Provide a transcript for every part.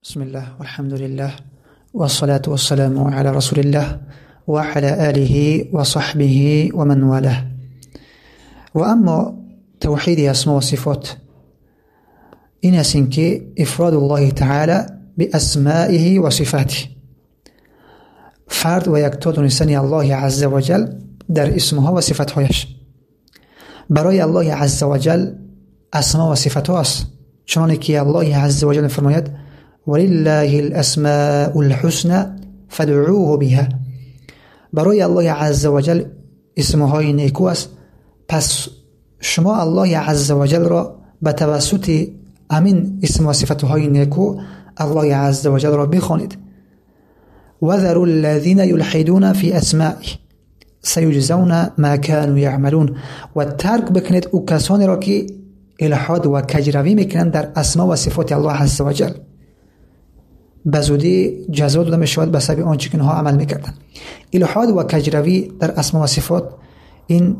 بسم الله والحمد لله والصلاة والسلام على رسول الله وعلى آله وصحبه ومن والاه. و اما توحید اسماء و صفات این است که افراد الله تعالی باسمائه و صفاته، فرد و یکتا دانستن الله عز وجل در اسمها و صفتهایش. برای الله عز وجل اسما و صفتها است، چنانکه که الله عز وجل می‌فرماید ولله الاسماء الحسنى فادعوه بها. برای الله عز وجل اسمهای نیکو است، پس شما الله عز وجل را به توسط همین اسم و صفتهای نیکو الله عز وجل را بخوانید. وذروا الذين يلحدون في اسمائه سيجزون ما كانوا يعملون. و ترک بکنید او کسانی را که الحاد و کجروی میکنند در اسما و صفات الله عز وجل، به زودی جزا داده میشود به سبب آنچه که اینها عمل میکردند. الحاد و کجروی در اسما و صفات این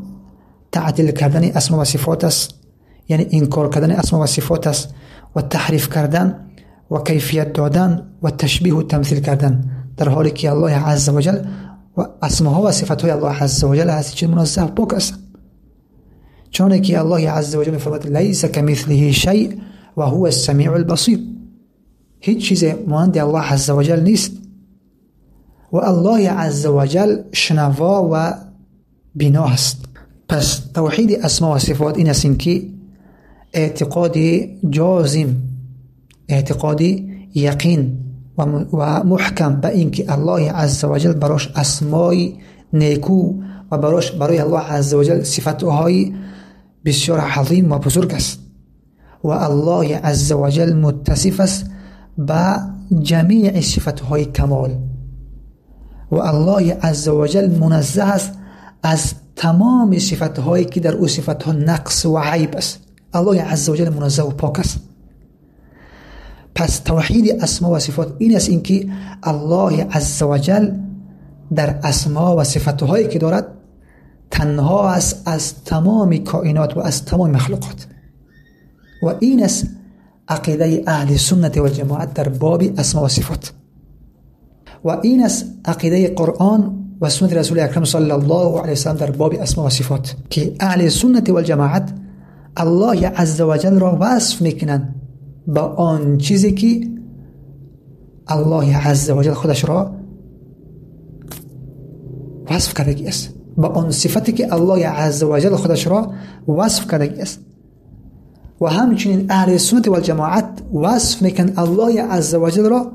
تعطیل کردن اسما و صفات است، یعنی انکار کردن اسما و صفات است و تحریف کردن و کیفیت دادن و تشبیه و تمثیل کردن، در حالی که الله عز وجل و اسماها و صفاتهای الله عز وجل از چیز منزه پاک است. چون که الله عز وجل می‌فرماید لیس کمثله شیء و هو السمیع البصیر، هیچ چیز مانند الله عز وجل نیست و الله عز وجل شنوا و بینا است. پس توحید اسما و صفات این است که اعتقاد جازم، اعتقاد یقین و محکم به اینکه الله عز وجل براش اسمای نیکو و براش برای الله عز وجل صفتهای بسیار عظیم و بزرگ است و الله عز وجل متصف است به جمیع صفتهای کمال و الله عز وجل منزه است از تمام صفتهایی که در او صفتها نقص و عیب است. الله عز وجل منزه و پاک است. پس توحید اسما و صفات این است اینکه الله عز وجل در اسما و صفتهایی که دارد تنها است از تمام کائنات و از تمام مخلوقات، و این است عقیده اهل سنت و جماعت در باب اسما و صفات، و این است عقیده قرآن و سنت رسول اکرم صلی الله علیه وسلم در باب اسما و صفات، که اهل سنت و جماعت الله عز وجل را وصف میکنند با آن چیزی که الله عز وجل خودش را وصف کرده است، با آن صفتی که الله عز وجل خودش را وصف کرده است. و همچنین اهل سنت و جماعت وصف میکنند الله عز وجل را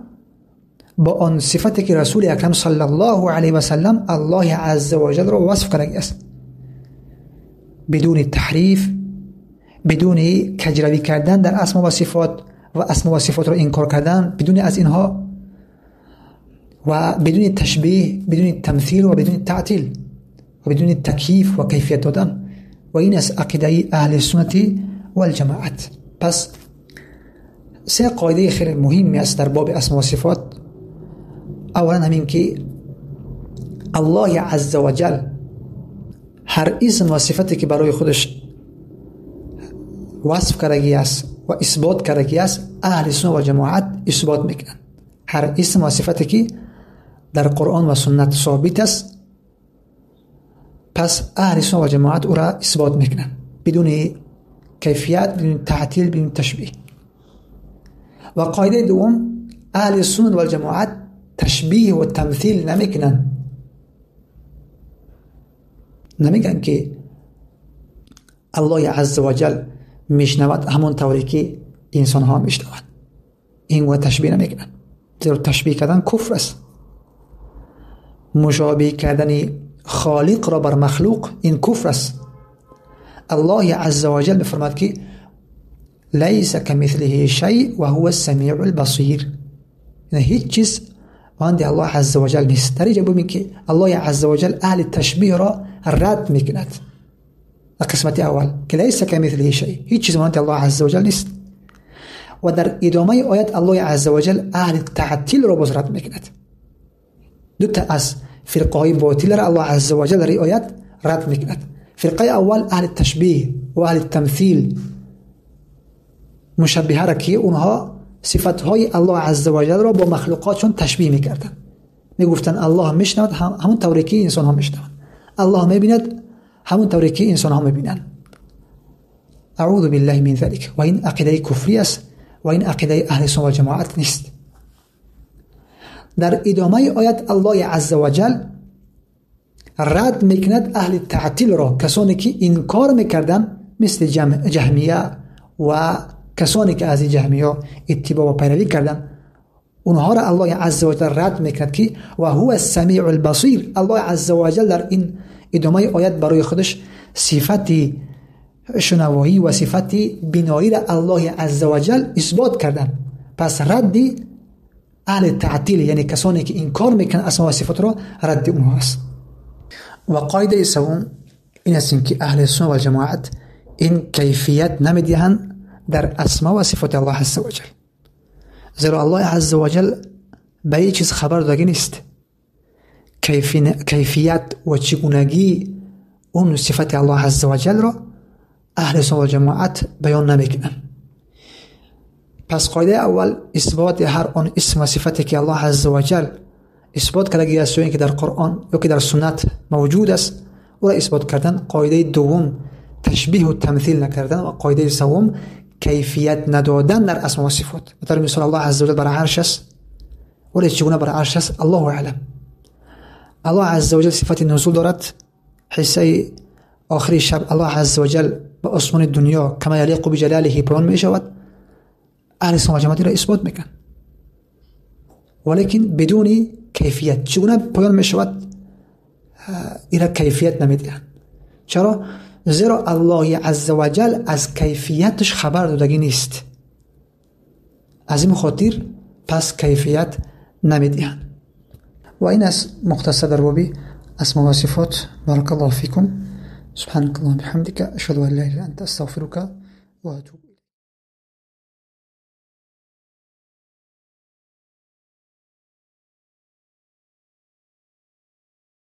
با آن صفتی که رسول اکرم صلی الله علیه و سلم الله عز وجل را وصف کرده است، بدون تحریف، بدون کجروی کردن در اسما و صفات و اسما و صفات را انکار کردن، بدون از اینها و بدون تشبیه، بدون تمثیل و بدون تعطیل و بدون تکییف و کیفیت دادن. و این است عقیده اهل سنت و الجماعت. پس سه قاعده خیلی مهمی است در باب اسما و صفات. اولا همین که الله عز وجل هر اسم و صفتی که برای خودش وصف کردگی است و اثبات کردگی است، اهل سنت و جماعت اثبات میکنند. هر اسم و صفتی که در قرآن و سنت ثابت است، پس اهل سنت و جماعت او را اثبات میکنند، بدون کیفیت، بدون تعطیل، بدون تشبیه. و قاعده دوم، اهل سنت و جماعت تشبیه و تمثیل نمیکنند. نمیگن که الله عز وجل میشنود همون طوری که انسان ها میشنوند، این و تشبیه نمیکنن، زیرا تشبیه کردن کفر است. مشابه کردن خالق را بر مخلوق این کفر است. الله عز وجل میفرماد که لیس کمثله شیء و هو السمیع البصیر، یعنی هیچ چیز مانند الله عز وجل نیست. در اینجا ببینید که الله عز وجل اهل تشبیه را رد میکند. قسمت اول که لیس کمثله شیء، هیچ چیز مانند الله عز وجل نیست. و در ادامه آیت الله عز وجل اهل تعطیل را باز رد میکند. دو تا از فرقه های باطل را الله عز وجل در آیت رد میکند. فرقه اول اهل تشبیه و اهل تمثیل، مشبهه را که اونها صفتهای الله عزوجل را با مخلوقاتشون تشبیه میکردن. میگفتن الله میشنود همون طوری که انسان ها میشنوند، الله میبیند همون طوری که انسان ها میبینند. اعوذ بالله من ذلك. و این عقیده کفری است و این عقیده اهل سنت و جماعت نیست. در ادامه آیت الله عزوجل رد میکند اهل تعطیل را، کسانی که انکار میکردن مثل جهمیه و کسانی که از جهمیه اتباع و پیروی کردن، اونها را الله عزوجل رد میکند که و هو السمیع البصیر. الله عزوجل در این ادامه آیت برای خودش صفت شنوایی و صفت بینایی را الله عزوجل اثبات کردن. پس رد اهل تعطیل، یعنی کسانی که انکار میکنن اسما و صفات را، رد اونها است. و قاعده سوم این است که اهل سنت و جماعت این کیفیت نمیدهند در اسما و صفات الله عزوجل، زیرا الله عزوجل به هیچ چیز خبر داده نیست. کیفیت و چگونگی اون صفت الله عزوجل را اهل سنت و جماعت بیان نمیکنند. پس قاعده اول اثبات هر آن اسم و صفتی که الله عزوجل اثبات کرده است، که در قرآن یا که در سنت موجود است، او را اثبات کردن. قاعده دوم تشبیه و تمثیل نکردن، و قاعده سوم کیفیت ندادن در اسما و صفات. مثلا مثال الله عزوجل بر عرش است، ولی چگونه بر عرش است الله اعلم. الله عزوجل صفت نزول دارد. حصه آخری شب الله عزوجل به آسمان دنیا کما یلیق بجلاله پایان می شود. اهل سنت و جماعت را اثبات میکن، ولیکن بدون کیفیت. چگونه پایان می شود ایرا کیفیت نمیدهند. چرا؟ زیرا الله عزوجل از کیفیتش خبر دادگی نیست. از این خاطر پس کیفیت نمیدهند. و این از مختصر در باب اسما و صفات. بارک الله فیکم. سبحانك اللهم وبحمدك، اشهد ان لا اله الا انت، استغفرك واتوب.